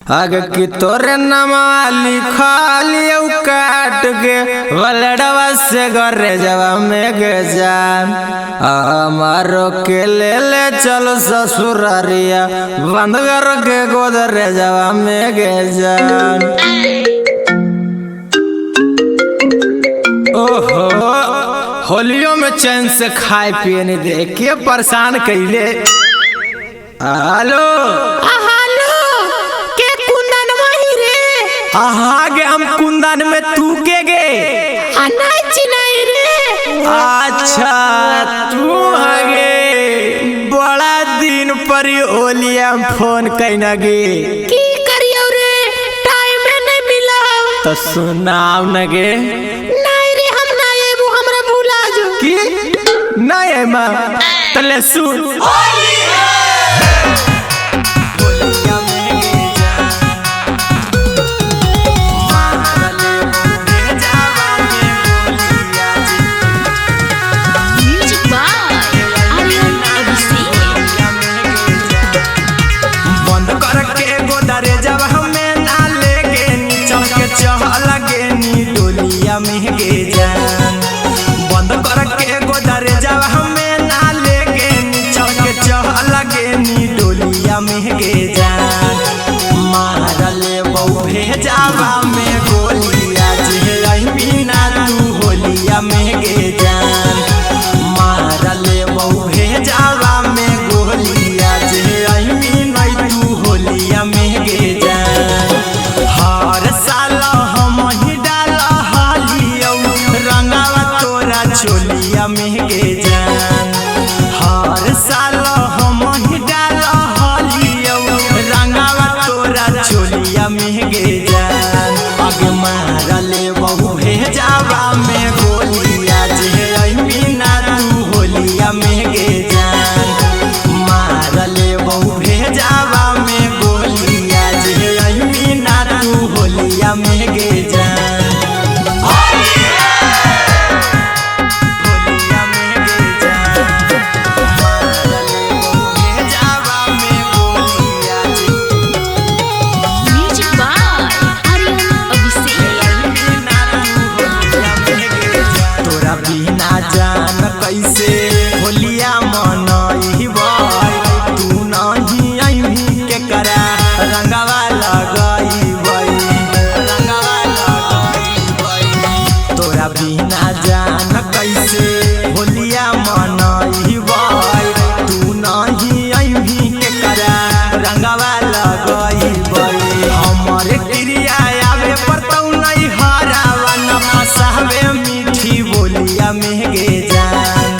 आगे की तोरे नमा लिखा काट के वलड़वा से घरे जवा में गे जान हमारो के ले ले चलो ससुरारिया बंद कर के गोदरे जवा में गे जान। ओहो होलियों में चैन से खाए पिए नहीं दे के परेशान कैले। हेलो हेलो के कुंदन वही रे। आहा गे हम कुंदन में तू के गे नहीं चिनाई रे। अच्छा तू हगे बड़ा दिन पर होलिया फोन कैना गे की करियो रे टाइम नहीं मिला तो सुनाव न गे। नहीं रे हम ना आबू हमरा भुला जो की नहीं है मां तले सुन। बंद करके गोदरे जब हमें ना लेके चल के चह लगे नी डोलिया में गे जान मारले बहु भेजावा में गोलिया जे बिना तू होलिया में गे जान मारले बहु भेजावा में गोलिया जे बिना तू होलिया में गे जान। हर साल हम ही डाल हालियौ रंगावा तोरा चोलिया में गे जान। हर साल हम ही डाल हालियौ रंगावा तोरा चोलिया में गे जान। आगे मारले बहु भेजावा में गोलिया जे बिना तू होलिया में गे जान मारले बहु भेजावा में गोलिया जे बिना तू होलिया में गे जान। होलिया में गे जान मारले बहु भेजावा में गोलिया जे। Music by Aryan Abhishek. तोरा बिना जान कैसे होलिया मनइबै तू नहीं अइबी के करा रंगवा लगइबै रंगवा लगइबै। तोरा बिना जान कैसे होलिया मनइबै तू नहीं अइबी के करा रंगवा लगइबै। हमर क्रिया आवे पर तू नहीं हरावा न फसावे मीठी बोलिया में गे जान।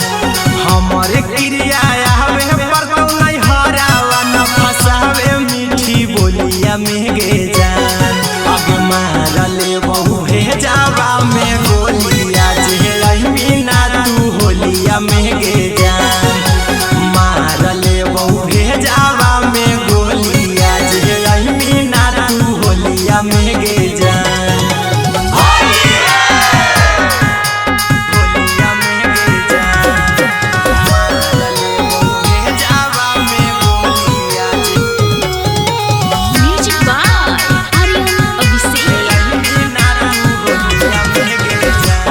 हमर क्रिया आवे पर तू नहीं हरावा न फसावे मीठी बोलिया में गे जान। आगे मारले बहु भेजावा में गोलिया जे बिना तू होलिया में गे जान मारले बहु भेजावा में गोलिया जे बिना तू होलिया में गे जान। होलिया में गे जान मारले बहु भेजावा में गोलिया जे। Music by Aryan Abhishek.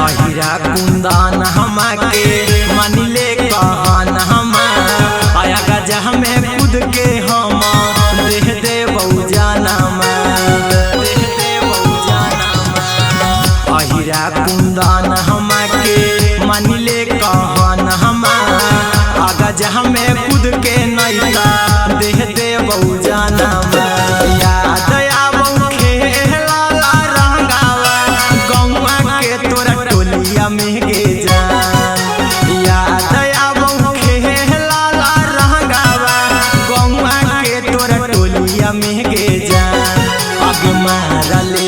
अहिरा कुंदन हमा के मानिले कहन हमा आया गजा हमें कूद के हम देह दे बहुजाना देह दे बहुजाना। अहिरा कुंदन हमा के मानिले कहन हमा आगा हमें कूद के नैता देह दे बहुजाना। याद आबौ खेला रंगावा गौआ के तोरा टोलिया में गे जान। याद आबौ खेला रंगावा गौआ के तोरा टोलिया में गे जान। अब मारले